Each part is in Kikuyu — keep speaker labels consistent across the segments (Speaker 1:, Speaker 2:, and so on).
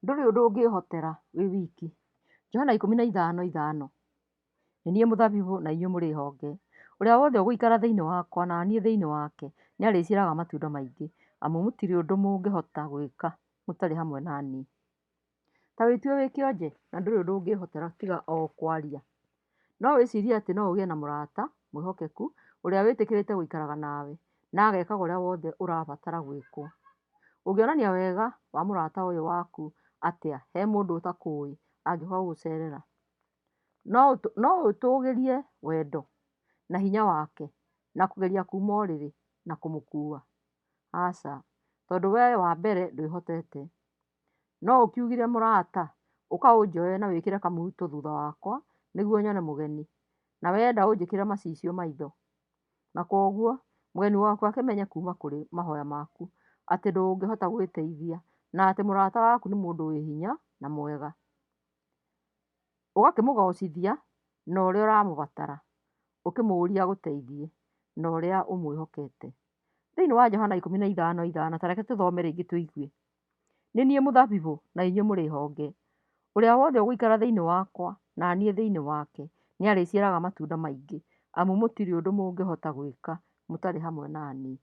Speaker 1: Ndũrĩ ũndũ ũngĩhotera wĩ wiki. Johana 15:5. Nĩ niĩ mũthabibũ na inyuĩ mũrĩ honge. Ũrĩa wothe ũgũikara thĩinĩ wakwa na niĩ thĩinĩ wake nĩarĩciaraga matunda maingĩ, amu mũtirĩ ũndũ mũngĩhota gwĩka mũtarĩ hamwe na niĩ. Ta wĩtue wĩ kĩonje na ndũrĩ ũndũ ũngĩhotera tiga o kwaria. No wĩcirie atĩ no ũgĩe na mũrata mwĩhokeku ũrĩa wĩtĩkĩrĩte gũikaraga nawe na agekaga ũrĩa wothe ũrabatara gwĩkwo. Ũngĩonania wega wa mũrata ũyũ waku atĩa he mũndũ ũtakũĩ angĩũka gũgũcerera? No ũtũgĩrie wendo na hinya wake na kũgeria kuma ũrĩrĩ na kũmũkua? Aca, tondũ we wa mbere ndwĩhotete. No ũkiugire mũrata, ũka ũnjoe na wĩkĩre kamuruto thutha wakwa nĩguo nyone mũgeni, na wenda ũnjĩkĩre macicio maitho. Na kwoguo mũgeni waku akĩmenye kuma kũrĩ mahoya maku atĩ ndũngĩhota gwĩteithia na atĩ mũrata waku nĩ mũndũ wĩ hinya na mwega. Ũgakĩmũgocithia na ũrĩa ũramũbatara, ũkĩmũũria agũteithie na ũrĩa ũmwĩhokete. Thĩinĩ wa Johana 15:5, ta reke tũthome rĩngĩ tũigue. Nĩ niĩ mũthabibũ na inyuĩ mũrĩ honge. Ũrĩa wothe ũgũikara thĩinĩ wakwa na niĩ thĩinĩ wake nĩarĩciaraga matunda maingĩ, amu mũtirĩ ũndũ mũngĩhota gwĩka mũtarĩ hamwe na niĩ.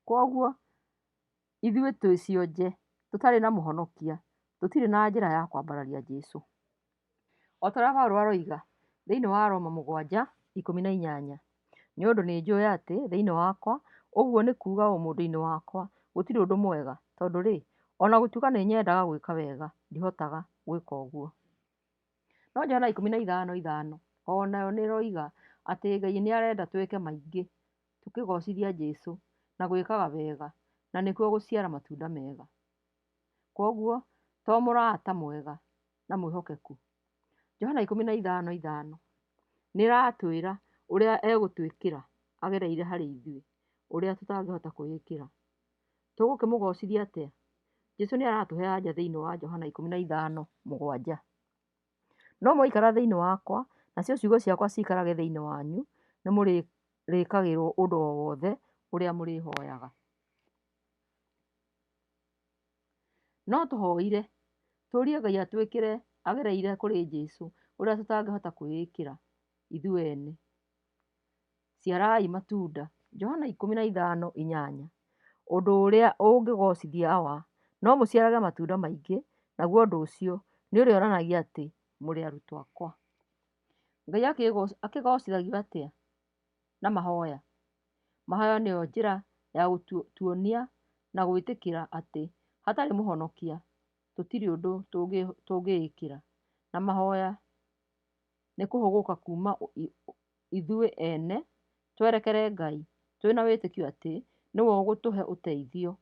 Speaker 1: Kwoguo ithuĩ twĩ cionje tũtarĩ na mũhonokia, tũtirĩ na njĩra ya kwambararia Jesũ. O ta ũrĩa Paũlũ aroiga thĩinĩ wa Roma 7:18, nĩ ũndũ nĩnjũĩ atĩ thĩinĩ wakwa, ũguo nĩ kuuga ũmũndũ-inĩ wakwa, gũtirĩ ũndũ mwega, tondũ-rĩ, o na gũtuĩka nĩnyendaga gwĩka wega, ndihotaga gwĩka ũguo. No Johana 15:5 o nayo nĩĩroiga atĩ Ngai nĩarenda twĩke maingĩ tũkĩgocithia Jesũ na gwĩkaga wega, na nĩkuo gũciara matunda mega. Kwoguo to mũrata mwega na mwĩhokeku. Johana 15:5 nĩĩratwĩra ũrĩa egũtwĩkĩra agereire harĩ ithuĩ, ũrĩa tũtangĩhota kwĩĩkĩra. Tũgũkĩmũgocithia atĩa? Jesũ nĩaratũhe anja thĩinĩ wa Johana 15:7. No mwaikara thĩinĩ wakwa, nacio ciugo ciakwa ciikarage thĩinĩ wanyu, nĩmũrĩĩkagĩrwo ũndũ o wothe ũrĩa mũrĩhoyaga. No tũhoire tũrie Ngai atwĩkĩre agereire kũrĩ Jesũ ũrĩa tũtangĩhota kwĩĩkĩra ithuĩ ene. Ciarai matunda. Johana 15:8. Ũndũ ũrĩa ũngĩgocithia Awa, no mũciarage matunda maingĩ, naguo ũndũ ũcio nĩũrĩonanagia atĩ mũrĩ arutwo akwa. Ngai akĩgocithagio atĩa na mahoya? Mahoya nĩyo njĩra ya gũtuonia na gwĩtĩkĩra atĩ hatarĩ mũhonokia tũtirĩ ũndũ tũngĩĩkĩra. Na mahoya nĩ kũhũgũka kuma ithuĩ ene twerekere Ngai twĩna wĩtĩkio atĩ nĩwe ũgũtũhe ũteithio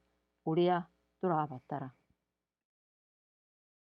Speaker 1: ũrĩa tũrabatara.